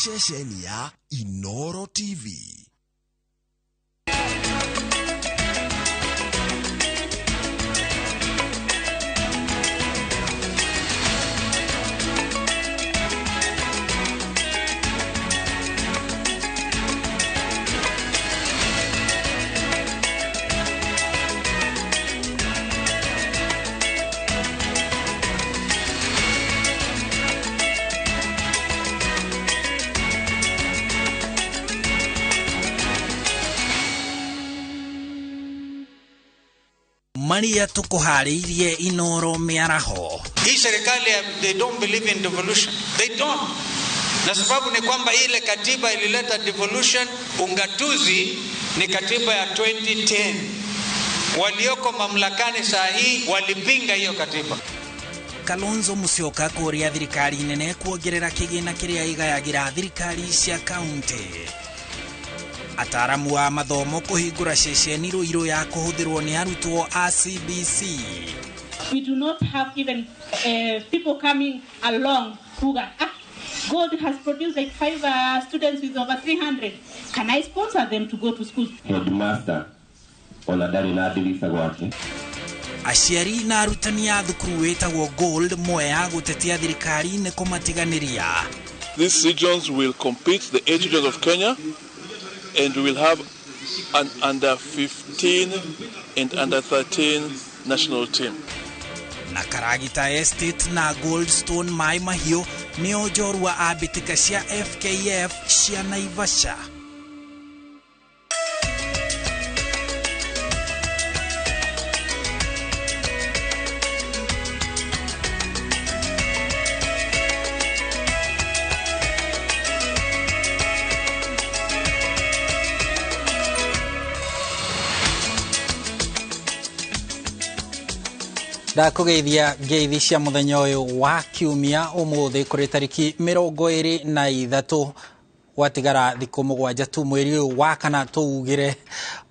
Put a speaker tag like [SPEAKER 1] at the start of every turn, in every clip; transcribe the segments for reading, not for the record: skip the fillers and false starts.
[SPEAKER 1] Ceceni ya Inoro TV.
[SPEAKER 2] Maria tukuharĩirie Inoro mĩaraho.
[SPEAKER 3] Hii serikali, they don't believe in devolution. They don't. Na sababu ni kwamba ile katiba ilileta devolution, ungatuzi ni katiba ya 2010. Walioko mamlakani saa hii walipinga hiyo katiba.
[SPEAKER 2] Kalonzo Musyoka kũũria thirikari nene kuongerera kĩgĩna kĩrĩa ĩgayagĩra thirikari cia kaunti. Ataaramu a mathomo kũhingũra ceceni Ruiru ya kũhũthĩrwo nĩ arutwo a CBC.
[SPEAKER 4] We do not have even people coming along who are, God has produced like 5 students with over 300. Can I sponsor them to go to school?
[SPEAKER 5] Headmaster ona ndarĩ na ndirica gwake.
[SPEAKER 2] Aciari na arutani a thukuru wĩtagwo Gold Mwea gũtetia thirikari nĩ kũmatiganĩria.
[SPEAKER 6] These regions will compete, the 8 regions of Kenya, and we will have an under 15 and under 13 national team.
[SPEAKER 2] Na Karagita Estate na Goldstone Mai Mahiũ nĩo njorua a mbĩtĩka cia FKF cia Naivasha. Ndakugeithia ngeithi cia muthenya uyu wa kiumia umuthi kuri tariki 23 gwatigara thiku 7 tu mweri uyu wa kana tuugire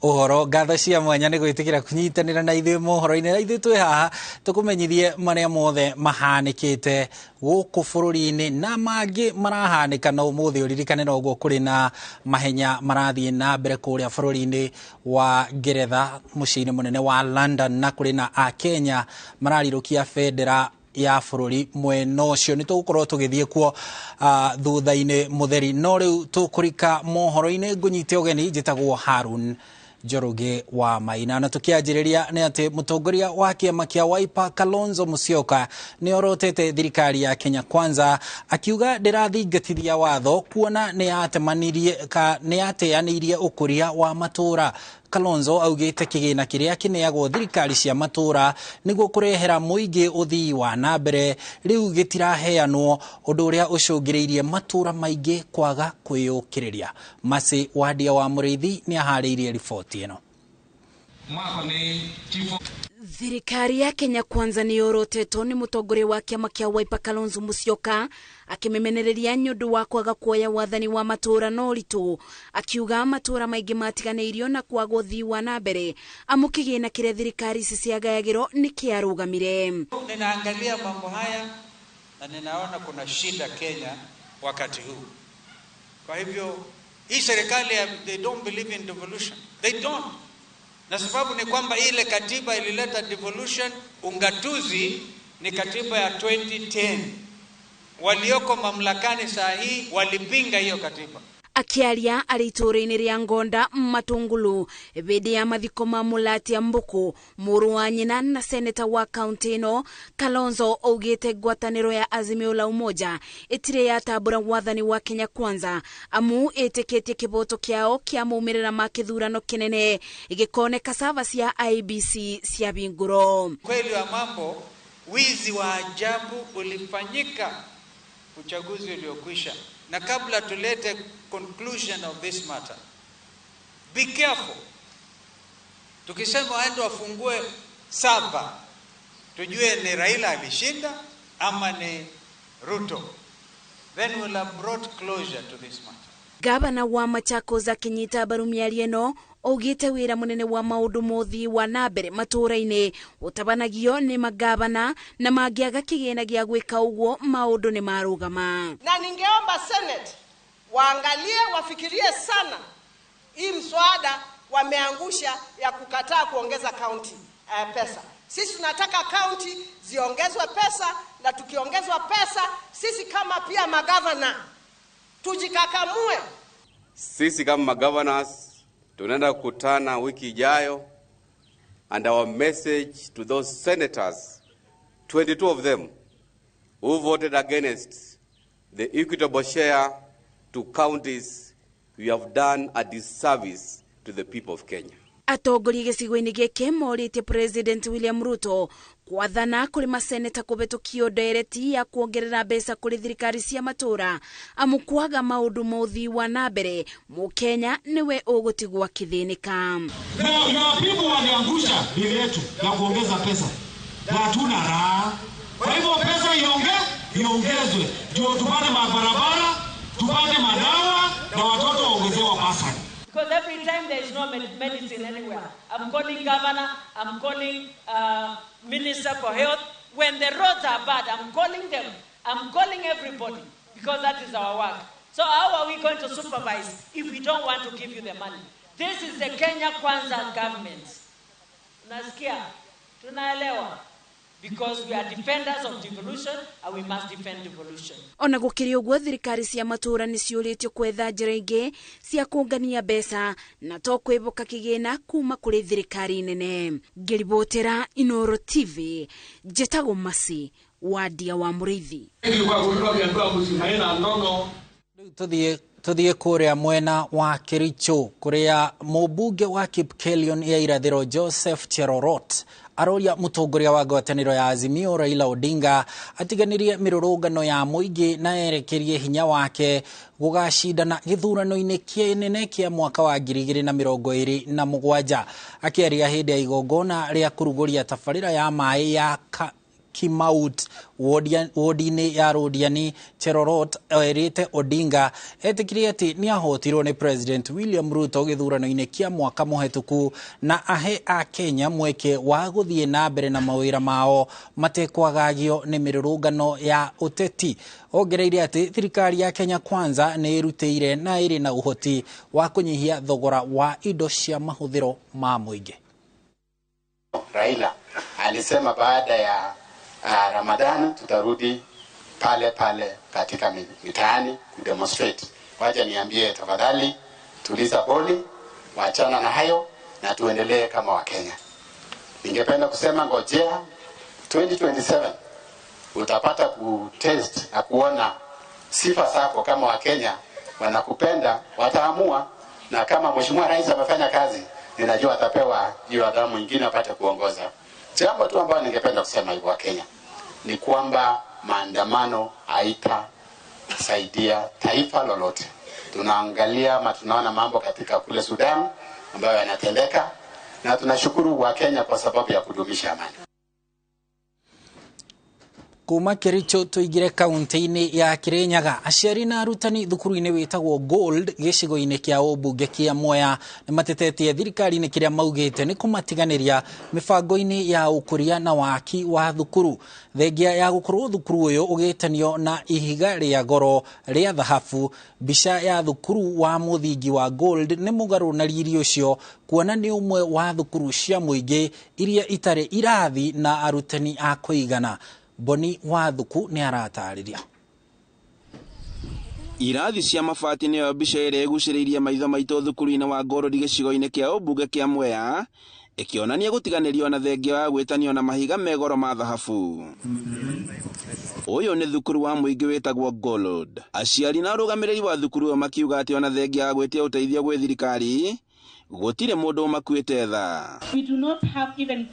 [SPEAKER 2] uhoro. Ngatho cia mwanya ni gwitikira kunyitanira na ithuĩ mohoro-inĩ, na ithuĩ twĩ haha tukumenyithie maria mothe mahanĩkĩte gũkũ bũrũri-inĩ na mangĩ marahanĩka na ũmũthĩ. Ũririkane no ũguo kũrĩ na mahenya marathiĩ na mbere kũrĩa bũrũri-inĩ wa Ngeretha mũciĩ-inĩ mũnene wa London, na kũrĩ na Akenya mararirũkia bendera ya bũrũri mwena ũcio. Nĩ tũgũkorwo tũgĩthiĩ kuo thutha-inĩ mũtheri, no rĩu tũkũrika mohoro-inĩ. Ngũnyite ũgeni, njĩtagwo Harun Njoroge wa Maina, na tukianjĩrĩria nĩ atĩ mũtongoria wa kĩama kĩa Wiper Kalonzo Musyoka nĩ orotete thirikari ya Kenya Kwanza akiuga ndĩrathingatithia watho kuona nĩ yateanĩirie ũkũria wa matũũra. Kalonzo augĩte kĩgĩna kĩrĩa kĩneagwo thirikari cia matũũra nĩguo kũrehera mũingĩ ũthii wa na mbere rĩu gĩtiraheanwo, ũndũ ũrĩa ũcũngĩrĩirie matũũra maingĩ kwaga kwĩyũkĩrĩria. Masi Wandia wa Mũrĩithi nĩ aharĩirie riboti ĩno.
[SPEAKER 7] Thirikari ya Kenya Kwanza nĩ yorotetwo nĩ mũtongoria wa kĩama kĩa Wiper Kalonzo Musyoka akĩmemenereria nĩ ũndũ wa kwaga kuoya wathani wa matũũra na ũritũ, akiuga matũũra maingĩ matiganĩirio na kwaga ũthii wa na mbere amu kĩgĩna kĩrĩa thirikari ici ciagayagĩrwo nĩ kĩarũgamire.
[SPEAKER 3] Ninaangalia mambo haya na ninaona kuna shida Kenya wakati huu. Kwa hivyo hii serikali, they don't believe in devolution. They don't. Na sababu ni kwamba ile katiba ilileta devolution, ungatuzi ni katiba ya 2010. Walioko mamlakani saa hii walipinga hiyo katiba.
[SPEAKER 7] Akiaria arĩ itũũra-inĩ rĩa Ngonda Matungulu hĩndĩ ya mathiko ma Mũlatia Mbuku mũrũ wa nyina na seneta wa kaunti ĩno, Kalonzo augĩte ngwatanĩro ya Azimio la Umoja ĩtirĩ yatambũra wathani wa Kenya Kwanza amu ĩtĩkĩtie kĩboto kĩao kĩa maumĩrĩra ma kĩthurano kĩnene gĩkoneka sava cia IEBC cia bingũro.
[SPEAKER 3] Kweli wa mambo, wizi wa ajabu ulifanyika uchaguzi uliokwisha. Na kabla tulete conclusion of this matter, be careful. Tukisema waende wafungue saba, tujue ni Raila alishinda ama ni Ruto. Then we'll have brought closure to this matter.
[SPEAKER 7] Gavana wa Machakos akinyita mbaru mĩario ĩno augĩte wĩra mũnene wa maũndũ ma ũthii wa na mbere matũũra-inĩ ũtabanagio nĩ magavana na mangĩaga kĩgĩna gĩa gwĩka ũguo maũndũ nĩ marũgama.
[SPEAKER 8] Na ningeomba Senate Waangalie, wafikirie sana hii mswada wameangusha ya kukataa kuongeza kaunti pesa. Sisi tunataka kaunti ziongezwe pesa, na tukiongezwa pesa sisi kama pia magavana tujikakamue.
[SPEAKER 9] Sisi kama magovernors tunaenda kukutana wiki ijayo, and our message to those senators, 22 of them who voted against the equitable share to counties, we have done a disservice to the people of Kenya.
[SPEAKER 7] Atongoria gĩcigo-inĩ gĩkĩ morĩtie President William Ruto kwathana kũrĩ maseneta kũhetũkio ndereti ya kuongerera mbeca kũrĩ thirikari cia matũra amu kwaga maũndũ ma ũthii wa na mbere Mũkenya nĩwe ũgũtigwo akĩthĩnĩka.
[SPEAKER 10] Na people waliangusha bili yetu ya kuongeza pesa na hatuna raha. Kwa hivyo pesa iongezwe ndio tupate mabarabara, tupate madawa na watoto waongezewa basari.
[SPEAKER 11] Because every time there is no medicine anywhere, I'm calling governor, I'm calling minister for health. When the roads are bad, I'm calling them. I'm calling everybody because that is our work. So how are we going to supervise if we don't want to give you the money? This is the Kenya Kwanza government. Nasikia, tunaelewa. Because we are defenders of devolution and we must defend devolution.
[SPEAKER 7] Ona gũkĩrĩ ũguo thirikari cia matũra nĩ ciũrĩtio kwetha njĩra ingĩ cia kũngania mbeca na to kwĩboka kĩgĩna kuma kũrĩ thirikari nene. Ngĩribotera Inooro TV, njĩtagwo Masi Wadia wa Mũrĩithi.
[SPEAKER 2] Tuthiĩ kũrĩa mwena wa Kericho kũrĩa mũmbunge wa Kipkelion ya irathĩro Joseph Cherorot aroria mũtongoria wa ngwatanĩro ya Azimio Raila Odinga atiganĩrie mĩrũrũngano ya mũingĩ na erekerie hinya wake gũgacindana gĩthurano-inĩ kĩnene kĩa mwaka wa 2027. Akĩaria hĩndĩ ya igongona rĩa kũrugũria tabarĩra ya maĩ ya Kimaut wodi-inĩ ya Rodiani, Cherorot erĩte Odinga etĩkirie atĩ nĩahotirwo nĩ President William Ruto gĩthurano-inĩ kĩa mwaka mũhetũku na ahe a Kenya mweke wa gũthiĩ na mbere na mawĩra mao matekwagagio nĩ mĩrũrũngano ya ũteti. Ongereire atĩ thirikari ya Kenya Kwanza nĩ ĩrutĩire na ĩrĩ na ũhoti wa kũnyihia thogora wa indo cia mahũthĩro ma mũingĩ.
[SPEAKER 12] Raila alisema baada ya Ramadhani tutarudi pale pale katika mitaani kudemonstrate. Wacha niambie tafadhali, tuliza boli, waachana na hayo na tuendelee kama Wakenya. Ningependa kusema ngojea 2027 utapata kutest na kuona sifa zako kama Wakenya wanakupenda, wataamua. Na kama Mheshimiwa Rais amefanya kazi, ninajua atapewa hiyo adhabu nyingine apate kuongoza. Jambo tu ambalo ningependa kusema hivyo Wakenya ni kwamba maandamano haitasaidia taifa lolote. Tunaangalia ama tunaona mambo katika kule Sudan ambayo yanatendeka, na tunashukuru Wakenya kwa sababu ya kudumisha amani.
[SPEAKER 2] Kuma Kericho tuingire kaunti-inĩ ya Kirinyaga. Aciari na arutani thukuru-inĩ wĩtagwo Gold gĩcigo-inĩ kĩa ũmbunge kĩa Mwea nĩ matetetie thirikari-inĩ kĩrĩa maugĩte nĩ kũmatiganĩria mĩbango-inĩ ya ũkũria na waki wa thukuru. Thengia ya gũkorwo thukuru ũyũ ũgĩtanio na ihiga rĩa goro rĩa thahabu, mbica ya thukuru wa mũthingi wa Gold nĩ mũgarũ na riri ũcio, kuona nĩ ũmwe wa thukuru cia mũingĩ iria itarĩ irathi na arutani a kũigana. Boni Wathuku nĩ aratarĩria.
[SPEAKER 13] Irathi cia mabati nĩyo mbica ĩrĩa ĩgucĩrĩirie maitho maitũ thukuru-inĩ wa Gold gĩcigo-inĩ kĩa ũmbunge kĩa Mwea, ĩkĩonania gũtiganĩrio na thengia wa gwĩtanio na mahiga me goro ma thahabu. Ũyũ nĩ thukuru wa mũingĩ wĩtagwo Gold. Aciari na arũgamĩrĩri wa thukuru ũyũ makiuga atĩ ona thengia wa gwĩtia ũteithio gwĩ thirikari, gũtirĩ mũndũ ũmakuĩte tha.
[SPEAKER 4] We do not have even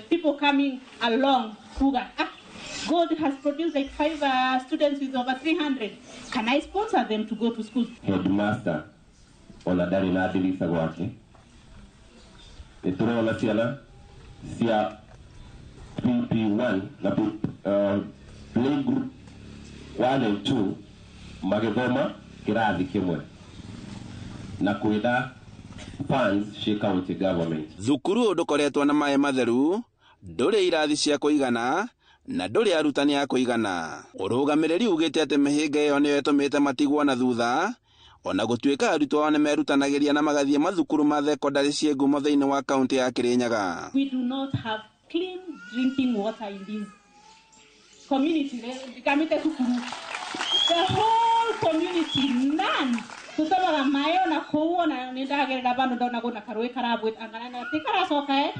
[SPEAKER 4] people coming along who are God has produced like 5 students with over 300. Can I sponsor them to go to school?
[SPEAKER 5] Headmaster ona ndarĩ na ndirica gwake. Nĩ tũrona ciana cia PP1 na play group 1 and 2 magĩthoma kĩrathi kĩmwe na kwĩna funds cia county government.
[SPEAKER 13] Thukuru ũyũ ndũkoretwo na maĩ matheru, ndũrĩ irathi cia kũigana na ndũrĩ arutani a kũigana. Ũrũgamĩrĩri ugĩte atĩ mĩhĩnga ĩyo nĩyo ĩtũmĩte matigwo na thutha Ona gũtuĩka arutwo ao nĩmerutanagĩria na magathiĩ mathukuru ma thekondarĩ ciĩ ngumo thĩinĩ wa kaũntĩ ya Kirinyaga.
[SPEAKER 4] We do not have clean drinking water in this community. Kamite cukuru. The whole community, none. Tutamaga maĩ ona kũu ona nĩ ndagerera bandũ ndona gũna karũĩ karabwĩte angana na ti karacoka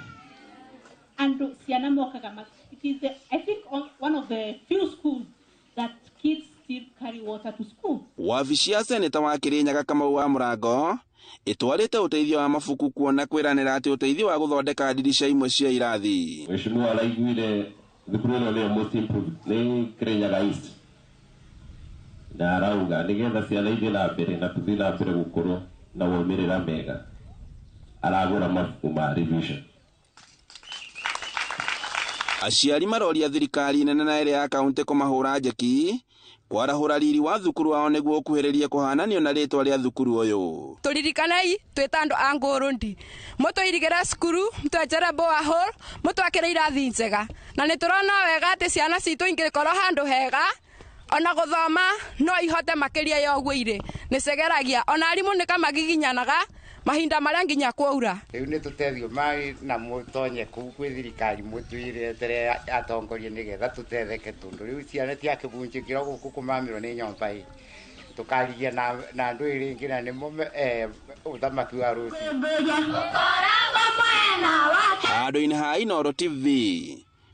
[SPEAKER 4] Andũ ciana mokaga it is the, I think one of the few schools that kids still carry water to school.
[SPEAKER 13] Wabici ya seneta wa Kirinyaga Kamau wa Mũrango ĩtwarĩte ũteithio wa mabuku kuona kwĩranĩra atĩ ũteithio wa gũthondeka ndirica imwe cia irathi.
[SPEAKER 5] Mheshimiwa araiguire thukuru ĩno nĩyo most improved nĩ Kirinyaga East, na arauga nĩgetha ciana ithiĩ na mbere na tũthiĩ na mbere gũkorwo na maumĩrĩra mega aragũra mabuku ma revision.
[SPEAKER 13] Aciari maroria thirikari nene na ĩrĩa ya kaũntĩ kũmahũra njeki kwarahũra riri wa thukuru wao nĩguo ũkuhĩrĩrie kũhananio na rĩtwa rĩa thukuru ũyũ.
[SPEAKER 14] Tũririkanei twĩ ta andũ a Ngũrũndi, mũtũirigĩre cukuru, mũtwenjere borehole, mũtwakĩre irathi njega, na nĩ tũrona wega atĩ ciana citũ ingĩkorwo handũ hega ona gũthoma no ihote makĩria ya ũguo irĩ nĩcegeragia, ona arimũ nĩ kamagiginyanaga mahinda marĩa nginya kwaura.
[SPEAKER 15] Rĩu nĩ tũtethio maĩ na mũtonye kũu kwĩ thirikari mũtwĩretere atongoria nĩgetha tũtetheke, tondũ rĩu ciana tiakĩbunjĩkĩra gũkũ kũmamĩrwo nĩ nyũmba ĩ tũkarigia na andũ ĩrĩ na nĩmo ũthamaki wa rũciũ.
[SPEAKER 13] Handũ-inĩ ha Inooro TV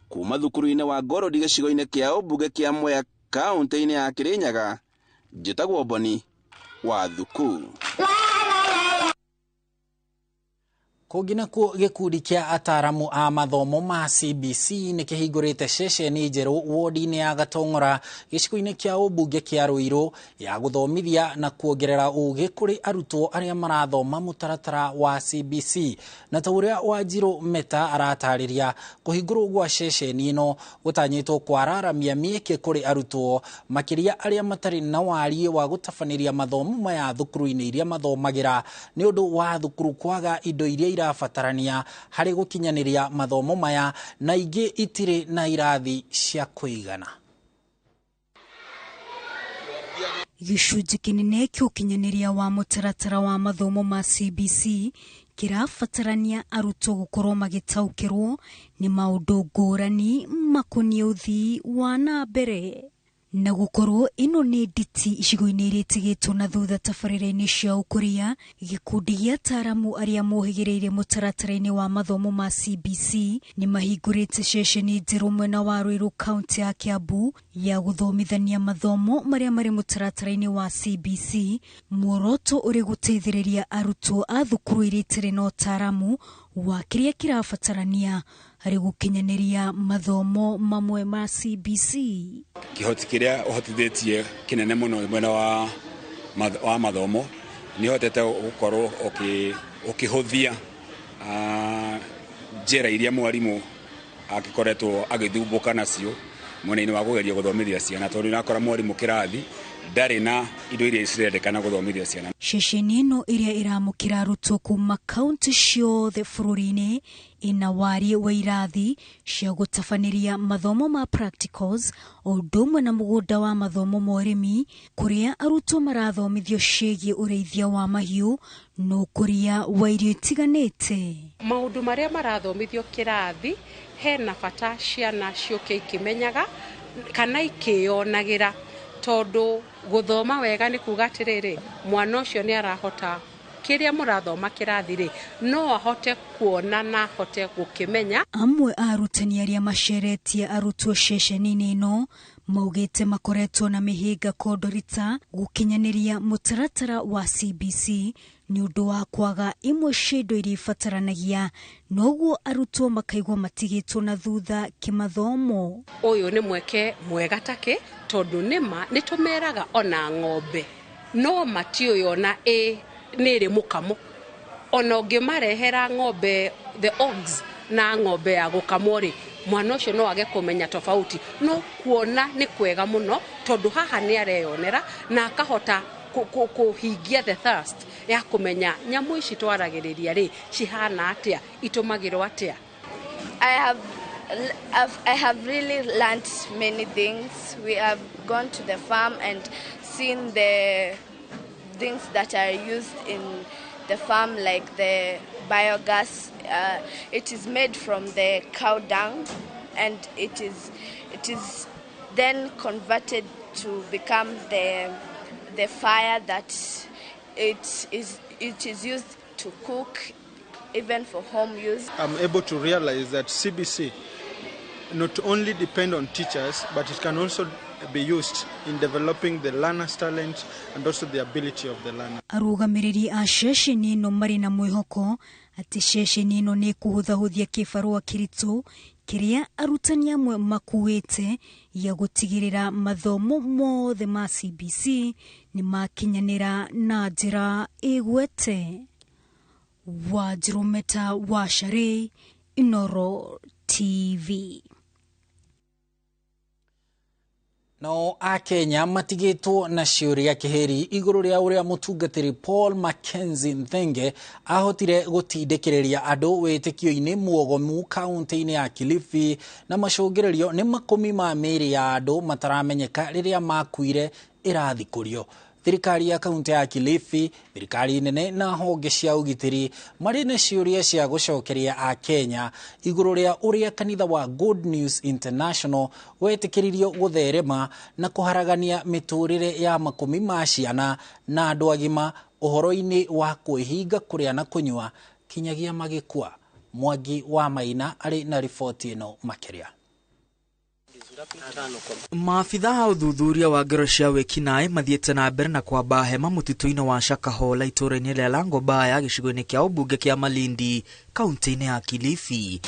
[SPEAKER 13] kuma thukuru-inĩ wa Ngorodi gĩcigo-inĩ kĩa ũmbunge kĩa Mwea kaũntĩ-inĩ ya Kirinyaga, njĩtagwo Boni wa Thuku.
[SPEAKER 2] Kũngĩ nakuo gĩkundi kĩa ataramu a mathomo ma CBC nĩ kĩhingũrĩte ceceni njerũ wodi-inĩ ya Gatong'ora gĩcigo-inĩ kĩa ũmbunge kĩa Ruiru ya gũthomithia na kuongerera ũgĩ kũrĩ arutwo arĩa marathoma mũtaratara wa CBC. Na ta ũrĩa Wanjirũ Meta aratarĩria, kũhingũrwo gwa ceceni ĩno gũtanyĩtwo kwararamia mĩeke kũrĩ arutwo makĩria arĩa matarĩ na wariĩ wa gũtabanĩria mathomo maya thukuru-inĩ iria mathomagĩra nĩ ũndũ wa thukuru kwaga indo iria irabatarania harĩ gũkinyanĩria mathomo maya na ingĩ itirĩ na irathi cia kũigana.
[SPEAKER 16] Gĩcunjĩ kĩnene kĩa ũkinyanĩria wa mũtaratara wa mathomo ma CBC kĩrabatarania arutwo gũkorwo magĩtaũkĩrwo nĩ maũndũ ngũrani makoniĩ ũthii wa na mbere, na gũkorwo ĩno nĩ nditi icigo-inĩ iria itigĩtwo na thutha tabarĩra-inĩ cia ũkũria. Gĩkundi gĩa ataramu arĩa mohĩgĩrĩire mũtaratara-inĩ wa mathomo ma CBC nĩ mahingũrĩte ceceni njerũ mwena wa Ruiru kaũntĩ ya Kiambu ya gũthomithania mathomo marĩa marĩ mũtaratara-inĩ wa CBC, muoroto ũrĩ gũteithĩrĩria arutwo a thukuru iria itarĩ na ũtaaramu wa kĩrĩa kĩrabatarania harĩ gũkinyanĩria mathomo mamwe ma CBC.
[SPEAKER 17] Kĩhoti kĩrĩa ũhotithĩtie kĩnene mũno mwena wa mathomo nĩ ũhotete gũkorwo ũkĩhũthia njĩra iria mwarimũ akĩkoretwo agĩthumbũka nacio mwena-inĩ wa kũgeria gũthomithia ciana, tondũ ũrakora mwarimũ kĩrathi ndarĩ na indo iria cirendekana gũthomithia ciana.
[SPEAKER 16] Ceceni ĩno ĩrĩa ĩramũkĩra arutwo kuma kaũntĩ ciothe bũrũri-inĩ ĩna wariĩ wa irathi cia gũtabanĩria mathomo ma practicals o ũndũ ũmwe na mũgũnda wa mathomo ma ũrĩmi kũrĩa arutwo marathomithio ciĩgiĩ ũrĩithia wa mahiũ na ũkũria wa irio itiganĩte.
[SPEAKER 18] Maũndũ marĩa marathomithio kĩrathi hena bata ciana ciũke ikĩmenyaga kana ikĩyonagĩra, tondũ gũthoma wega nĩ kuga atĩrĩrĩ, mwana ũcio nĩ arahota kĩrĩa mũrathoma kĩrathi rĩ, no ahote kuona na ahote gũkĩmenya.
[SPEAKER 16] Amwe a arutani arĩa maceretie arutwo ceceni-inĩ ĩno maugĩte makoretwo na mĩhĩnga kondorita gũkinyanĩria mũtaratara wa CBC nĩ ũndũ wa kwaga imwe cia indo iria ibataranagia, noguo arutwo makaigua matigĩtwo na thutha kĩmathomo.
[SPEAKER 18] Ũyũ nĩ mweke mwega takĩ, tondũ nĩma nĩ tũmeraga ona ng'ombe no matiũĩ ona ĩ nĩ ĩrĩ mũkamo. Ona ũngĩmarehera ng'ombe the ox na ng'ombe ya gũkamwo rĩ, mwana ũcio no age kũmenya tofauti, no kuona nĩ kwega mũno tondũ haha nĩ areyonera na akahota kũhingia the thirst ya kũmenya nyamũ ici twaragĩrĩria rĩ cihana atĩa, itũmagĩrwo atĩa.
[SPEAKER 19] I have really learnt many things. We have gone to the farm and seen the things that are used in the farm, like the biogas. It is made from the cow dung, and it is then converted to become the fire that it is used to cook, even for home use.
[SPEAKER 20] I'm able to realize that CBC not only depend on teachers, but it can also be used in developing the learner's talent and also the ability of the learner.
[SPEAKER 16] Arũgamĩrĩri a ceceni ĩno marĩ na mwĩhoko atĩ ceceni ĩno nĩ ĩkũhũthahũthia kĩbarũa kĩritũ kĩrĩa arutani amwe makuĩte ya gũtigĩrĩra mathomo mothe ma CBC nĩ makinyanĩra na njĩra ĩgwete. Wanjirumeta wa Sharei, Inooro TV.
[SPEAKER 2] No akenya matigĩtwo na ciũria kĩhĩri igũrũ rĩa ũrĩa mũtungatĩri Paul Mackenzie Nthenge ahotire gũtindĩkĩrĩria andũ wĩtĩkio-inĩ muogomu kaunti-inĩ ya Kilifi na macũngĩrĩrio nĩ makũmi ma mĩĩrĩ ya andũ mataramenyeka rĩrĩa makuire ĩrathikũrio. Thirikari ya kaunti ya Kilifi, thirikari nene na honge cia ũgitĩri marĩ na ciũria cia gũcokeria akenya igũrũ rĩa ũrĩa kanitha wa Good News International wetĩkĩririo gũtherema na kũharagania mĩtũrĩre ya makũmi ma ciana na andũ agima ũhoro-inĩ wa kwĩhinga kũrĩa na kũnyua kinyagia magĩkua. Mwangi wa Maina arĩ na riboti ĩno makĩria.
[SPEAKER 21] Maabitha a ũthuthuria wa ngero cia wĩkinaĩ mathiĩte na mbere na kwamba hema mũtitũ-inĩ wa Shakahola itũũra-inĩ rĩa Langobaya gĩcigo-inĩ kĩa ũmbunge kĩa Malindi kaunti-inĩ ya Kilifi.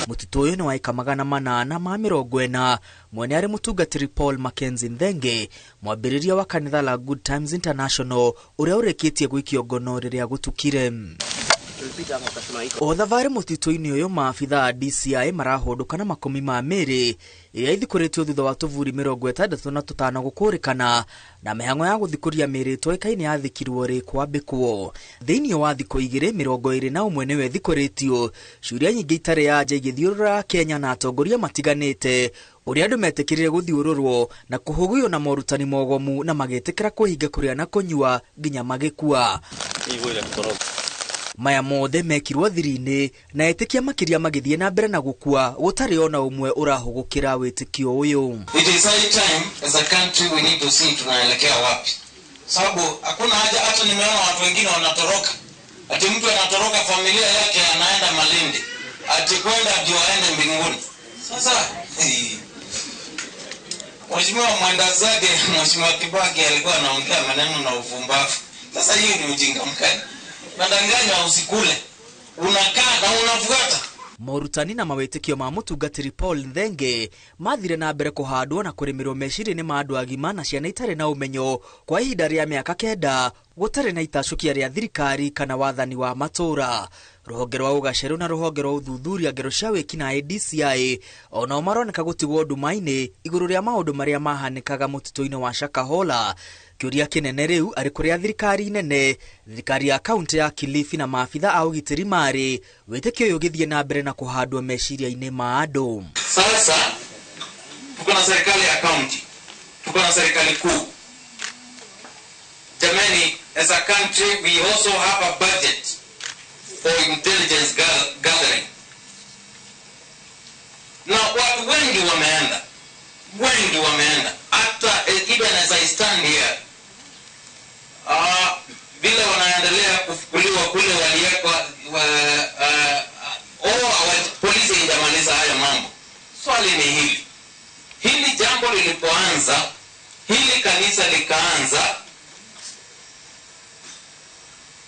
[SPEAKER 21] Mũtitũ ũyũ nĩ wa ĩka 840 mwene arĩ mũtungatĩri Paul Mackenzie Nthenge, mwambĩrĩria wa kanitha la Good Times International ũrĩa ũrĩkĩtie gũikio ngono rĩrĩa gũtukire. O thabarĩ mũtitũ-inĩ ũyũ maabitha a DCI marahũndũka na makũmi ma mĩĩrĩ ĩrĩa ithikũrĩtio thutha wa tũburi 65 gũkũrĩkana na mĩhang'o ya gũthikũria mĩĩrĩ ĩtoĩkaine yathikirwo rĩ kwambĩkwo. Thĩinĩ wa thikũ igĩrĩ 21 nĩwe ĩthikũrĩtio, ciũria nyingĩ itarĩ anja igĩthiũrũra Kenya na atongoria matiganĩte ũrĩa andũ metĩkĩrire gũthiũrũrwo na kũhũgũywo na morutani mogomu na magĩtĩkĩra kwĩhinga kũrĩa na kũnyua nginya magĩkua. Maya mothe mekirwo thiri-inĩ na etĩkia makĩria magĩthiĩ na mbere na gũkua gũtarĩ ona ũmwe ũrahũgũkĩra wĩtĩkio ũyũ.
[SPEAKER 22] It is high time as a country we need to see tunaelekea wapi. Sababu hakuna haja, hata nimeona watu wengine wanatoroka. Ati mtu anatoroka familia yake anaenda Malindi. Ati kwenda ndio aende mbinguni. Sasa Mheshimiwa mwenda zake, Mheshimiwa Kibaki alikuwa anaongea maneno na uvumbavu. Sasa hiyo ni ujinga mkali. Nadanganya usikule. Unakaa na unafuata.
[SPEAKER 21] Morutani na mawĩtĩkio ma mũtungatĩri Paul Nthenge mathire na mbere kũhandwo na kũrĩmĩrwo meciria-inĩ ma andũ agima na ciana itarĩ na ũmenyo kwa ihinda rĩa mĩaka 9 gũtarĩ na itacũkia rĩa thirikari kana wathani wa matũũra. Rũhonge rwa ũgacerũ na rũhonge rwa ũthuthuria ngero cia wĩkinaĩ DCI onao maroneka gũtigwo nduma-inĩ igũrũ rĩa maũndũ marĩa mahanĩkaga mũtitũ-inĩ wa Shakahola. Kĩũria kĩnene rĩu arĩ kũrĩa thirikari nene, thirikari ya kaunti ya Kilifi na maabitha a ũgitĩri marĩ, wĩtĩkio ũyũ ũgĩthiĩ na mbere na kũhandwo meciria-inĩ ma andũ.
[SPEAKER 22] Sasa tuko na serikali ya kaunti, tuko na serikali kuu. Jamani, as a country we also have a budget for intelligence gathering. Na watu wengi wameenda, hata even as I stand here, vile wanaendelea kufukuliwa kule waliekwa, polisi haijamaliza haya mambo. Swali ni hili jambo lilipoanza, hili kanisa likaanza,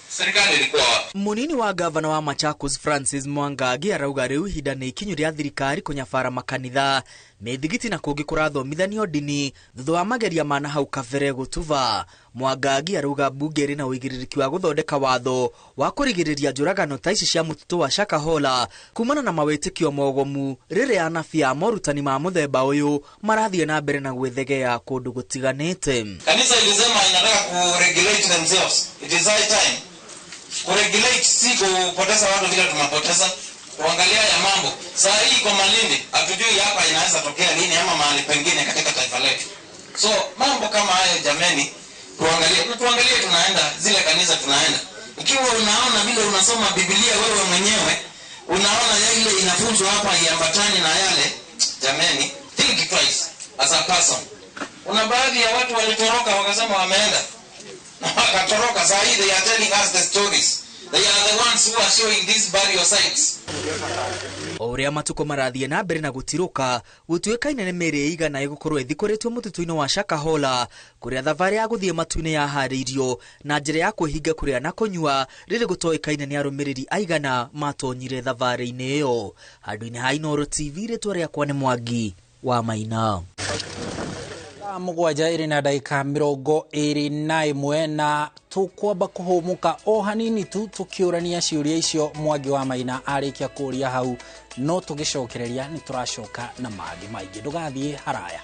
[SPEAKER 22] serikali ilikuwa wapi?
[SPEAKER 21] Munini wa gavana wa Machakos Francis Mwangangi arauga rĩu ihinda nĩ ikinyu rĩa thirikari kũnyabara makanitha, mĩthigiti na kũngĩ kũrathomithanio ndini thutha wa mageria ma na hau kabere gũtuba. Mwangangi arauga mbunge ĩrĩ na ũigĩrĩrĩki wa gũthondeka watho wa kũrigĩrĩria njũragano ta ici cia mũtitũ wa Shakahola kumana na mawĩtĩkio mogomu rĩrĩa anabii a morutani ma mũthemba ũyũ marathiĩ na mbere na gwĩthegea kũndũ gũtiganĩte.
[SPEAKER 22] Kanisa ilisema inataka kuregulate themselves. It is high time. Kuregulate si kupoteza watu vile tumepoteza, kuangalia ya mambo. Saa hii kwa Malindi hatujui hapa inaweza tokea lini ama mahali pengine katika taifa letu. So mambo kama hayo jameni, Tuangalie, na tuangalie tunaenda zile kanisa tunaenda. Ikiwa unaona vile unasoma Biblia wewe mwenyewe, unaona yale inafunzwa hapa haiambatani na yale, jameni, think twice as a person. Kuna baadhi ya watu walitoroka wakasema wameenda. Na wakatoroka. Saa hii they are telling us the stories. They are the ones who are showing these burial sites.
[SPEAKER 21] O ũrĩa matukũ marathiĩ na mbere na gũtirũka, gũtuĩkaine nĩ mĩĩrĩ ĩigana ĩgũkorwo ĩthikũrĩtwo mũtitũ-inĩ wa Shakahola, kũrĩa thabarĩ ya gũthiĩ matu-inĩ yaharĩirio na njĩra ya kwĩhinga kũrĩa na kũnyua, rĩrĩ gũtoĩkaine nĩ arũmĩrĩri aigana matonyire thabarĩ-inĩ ĩyo. Handũ-inĩ ha Inooro TV, rĩtwa rĩakwa nĩ Mwangi wa Maina.
[SPEAKER 2] Thaa 7 ĩrĩ na ndagĩka 21 na tũkwamba kũhũmũka o hanini tu tũkĩũrania ciũria icio Mwangi wa Maina arĩkia kũũria hau, no tũgĩcokereria nĩ tũracoka na mangĩ maingĩ. Ndũgathiĩ haraya.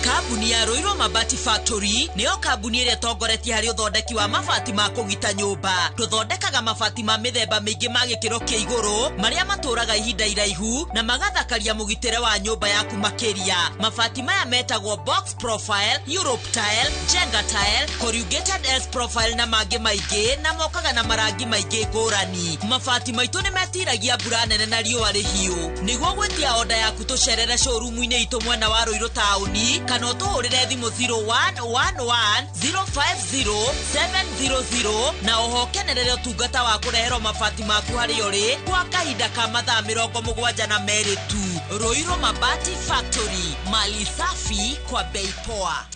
[SPEAKER 1] Kambuni ya Ruiru Mabati Factory nĩyo kambuni ĩrĩa ĩtongoretie harĩ ũthondeki wa mabati ma kũgita nyũmba. Tũthondekaga mabati ma mĩthemba mĩingĩ ma gĩkĩro kĩa igũrũ marĩa matũraga ihinda iraihu na magathakaria mũgitĩre wa nyũmba yaku makĩria. Mabati maya metagwo box profile, Europe tile, Jenga tile, corrugated S profile na mangĩ maingĩ, na mokaga na marangi maingĩ ngũrani. Mabati maitũ nĩ metiragia mbura nene na riũa rĩhiũ. Nĩguo gwĩtia oda yaku tũcerere showroom-inĩ itũ mwena wa Ruiru taũni, kana ũtũhũrĩre thimũ 0111 050 700 na oho kenerere ũtungata wa kũreherwo mabati maku harĩa ũrĩ kwa kahinda ka mathaa 72 tu. Ruiru Mabati Factory, mali safi kwa bei poa.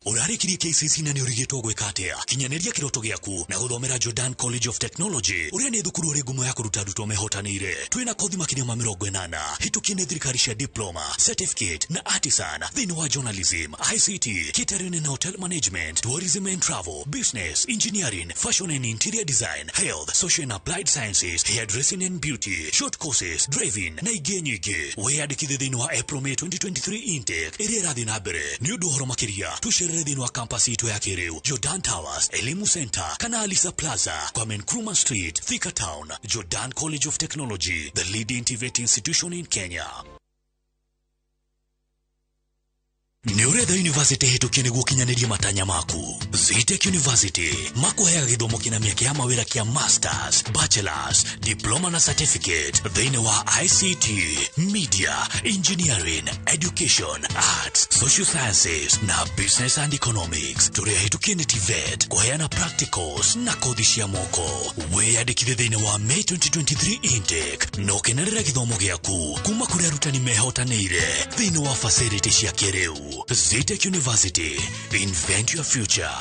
[SPEAKER 6] Ũrarĩkirie KCC na nĩ ũrigĩtwo gwĩka atĩa? Kinyanĩria kĩroto gĩaku na gũthomera Jordan College of Technology, ũrĩa nĩ thukuru ũrĩ ngumo ya kũruta arutwo mehotanĩire. Twĩna kothi makĩria ma 80 hĩtũkie nĩ thirikari cia diploma, certificate na artisan thĩinĩ wa journalism, ICT, catering and hotel management, tourism and travel, business, engineering, fashion and interior design, health, social and applied sciences, hairdressing and beauty, short courses, driving na ingĩ nyingĩ. Wĩyandĩkithie thĩinĩ wa April May 2023 intake ĩrĩa ĩrathiĩ na mbere. Nĩ ũndũ ũhoro makĩria tũcerere thĩinĩ wa campus itũ ya kĩrĩu, Jordan Towers, Elimu Center kana Alisa Plaza, Kwame Nkrumah Street, Thika Town. Jordan College of Technology, the leading TVET institution in Kenya. Nĩ ũretha university hĩtũkie nĩguo ũkinyanĩrie matanya maku. Zetech University makũheaga gĩthomo kĩna mĩeke ya mawĩra kĩa masters, bachelors, diploma na certificate thĩinĩ wa ICT, media, engineering, education, arts, social sciences na business and economics. Tũrĩ ahĩtũkie nĩ TVET kũheana practicals na kothi cia moko. Wĩyandĩkithie thĩinĩ wa May 2023 intake na ũkenerere gĩthomo gĩaku kuma kũrĩ arutani mehotanĩire thĩinĩ wa facility cia kĩrĩu. Zetech University, invent your future.